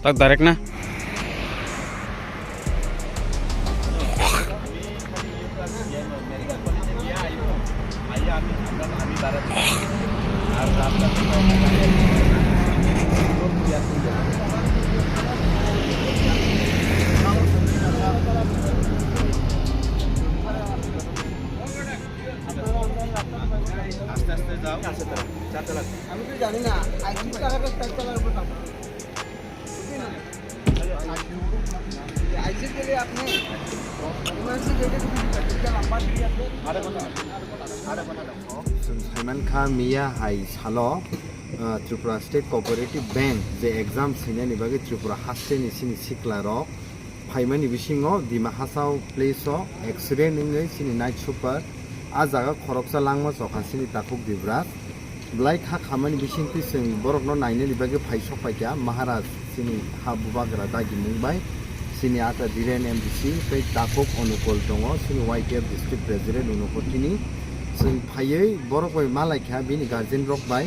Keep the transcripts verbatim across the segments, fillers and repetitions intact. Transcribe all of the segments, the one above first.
Tak direct na. আস্তে আস্তে যাও। আমি তো জানি না, আইসি টাকাটা চার তলার উপর কাপড়। আইসি গেলে আপনি ইমার্জেন্সি গেটে ঢুকে দিতে পারেন। এটা নাম্বার দিয়ে আছে। Chwng saimankha miya hai salo, uh, Tripura State Cooperative Bank je exam swinani bagwi Tripura hasteni chini siklarok phaimani bisingo Dima Hasao place o accident wngwi chini night super a jaga khoroksa langma chokha chini takhuk Dibraj. Belai kha khamani bisingtwi chwng borokno nainani bagwi phai sok paikha Maharaj chini ha bubagra dagimung bai chini ata Dhiren M D C tei takhuk Onukul tongo chini Y T F district president Unukul tini chwng phaiwi borok bai malaikha bini guardian rok bai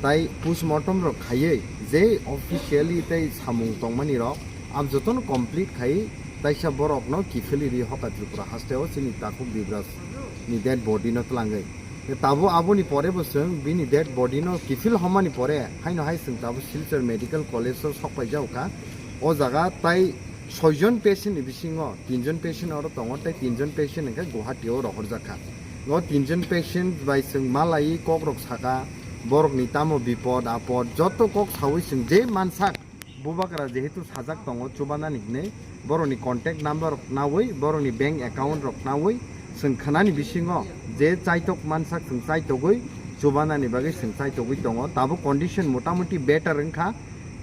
tai postmortem rok khaiwi je officially tei samung tongmani rok Am jotono complete khai taisa borokno kiphilwi ri hoka Tripura hasteo chini takhuk Dibraj ni dead body no twlangwi. Tabuk aboni pore bo chwng bini dead body no kiphil homani pore haino hai chwng tabuk Silchar Medical College o sok paijak kha. O jaga tai soijon patient ni bisingo tinjon patient oro tongo tei tinjon patient hwnkhe Guwahati o rohorjak kha. O tinjon patient bai chwng malaiwi kok rok saka borok ni tamo bipod apod joto kok sawi chwng je mansak Bubagra jehetu sajak tongo chubanani hinwi, borokni contact number rok nawi, borokni bank account rok nawi, chwng khwnani bisingo je chaitok mansak chwng chaitogwi chubanani bagwi chwng chaitogwi tongo. Tabuk condition motamuti better wngkha,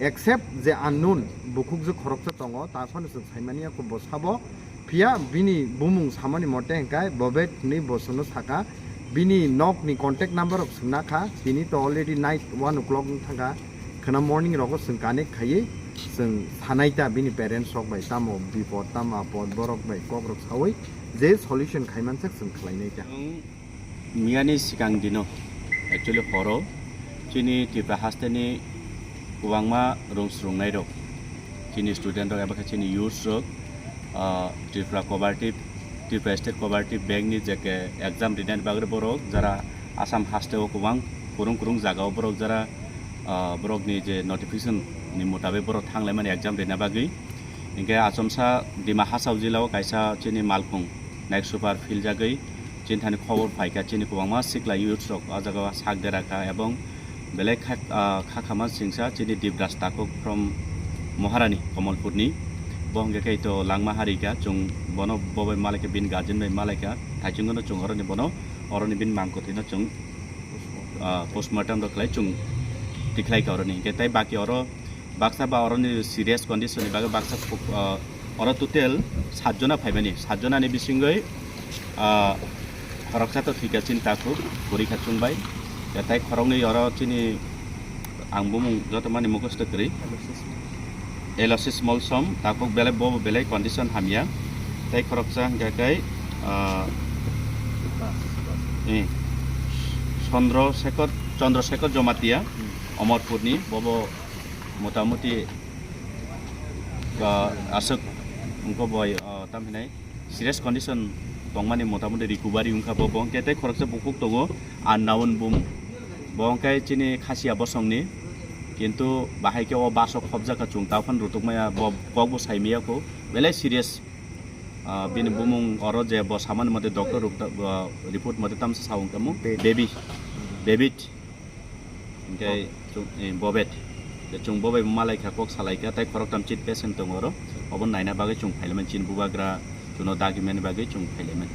except je unknown bukhukjwk khoroksa tongo, ta phano chwng saimanya kho bo sabo. Phiya bini bumung samani mote hwnkhe Bobet hinwi bo chwngno saka. Bini nokni contact number rok swngna kha, tini to already night one o'clock wng thangkha. Khwna morning rogo chwng connect khaiwi chwng sanai ta bini parents rok bai tamo bipod, tamo apod, borok bai kok rok sawi je solution khaimansak chwng khlainai ta. Miyani sikang dino, actually horo, chini Tripura hasteni kwbangma rung srungnairok, chini student rok eba khe chini youths rok, ah, Tripura Cooperative, Tripura State Cooperative Bank ni je ke exam rinani bagwi borok jara Assam hasteo kwbang kwrwng kwrwng jagao borok jara, ah, borokni je notification ni mutabik borok thanglaimani exam rina bagwi. Hinkhe achomsa Dima Hasao jilao kaisa chini malkhung night super philjagwi chini thani khobor phaikha, chini kwbangma sikla youths rok o jaga sak dera kha, ebong belai kha, ah, kha khama singsa chini Dibraj Takhuk from Maharani Kamalpurni. Bo hwnkhe khe to langma harikha, chwng bono bo bai malaikha, bini guardian bai malaikha, thaichung no chwng oroni bono, oroni bini mangkwthwino chwng, ah, postmortem rok khlai chwng tikhlai kha oroni. Hinkhe tai baki oro baksa ba oroni serious condition ni bagwi baksa, ah, oro total satjona phaimani, satjona ni bisingwi, ah, khoroksa to thwikha chini takhuk, pori kha chwng bai. Ya, tai khoroknwi oro chini ang bumung joto mani mukhusto kwrwi. Elosis Molsom, takhuk belai bo belai condition hamya. Tai khoroksa hwnkha khe, ah, eh, Chandra Shekhar, Chandra Shekhar Jomatia, Omorpurni, bobo motamuti, ah, aswk wngkha boi, ah, tam hinai serious condition tongmani motamuti recovery wngkha bo, bo hwnkhe tei khoroksa bukhuk tongo unknown bumung. Bo hwnkhe chini Khasia bosongni, kintu bahai khe o bus o khobjak kha, chwng ta phano rwtuk maya, bo kok bo sai maya kho, belai serious. Ah, bini bumung oro je bo samani mote doctor rok ta, ah, report mote tamsa sa wngkha mo, Baby. Baby. David. Hingke Bobet. Chwng, eh, Bobet. Hingke chwng bo bai malai kha, kok salai kha, tai khoroktham chini patient tongo oro. Obo naina bagwi chwng phailaimani, chini bubagra chwngno dagimani bagwi chwng phailaimani.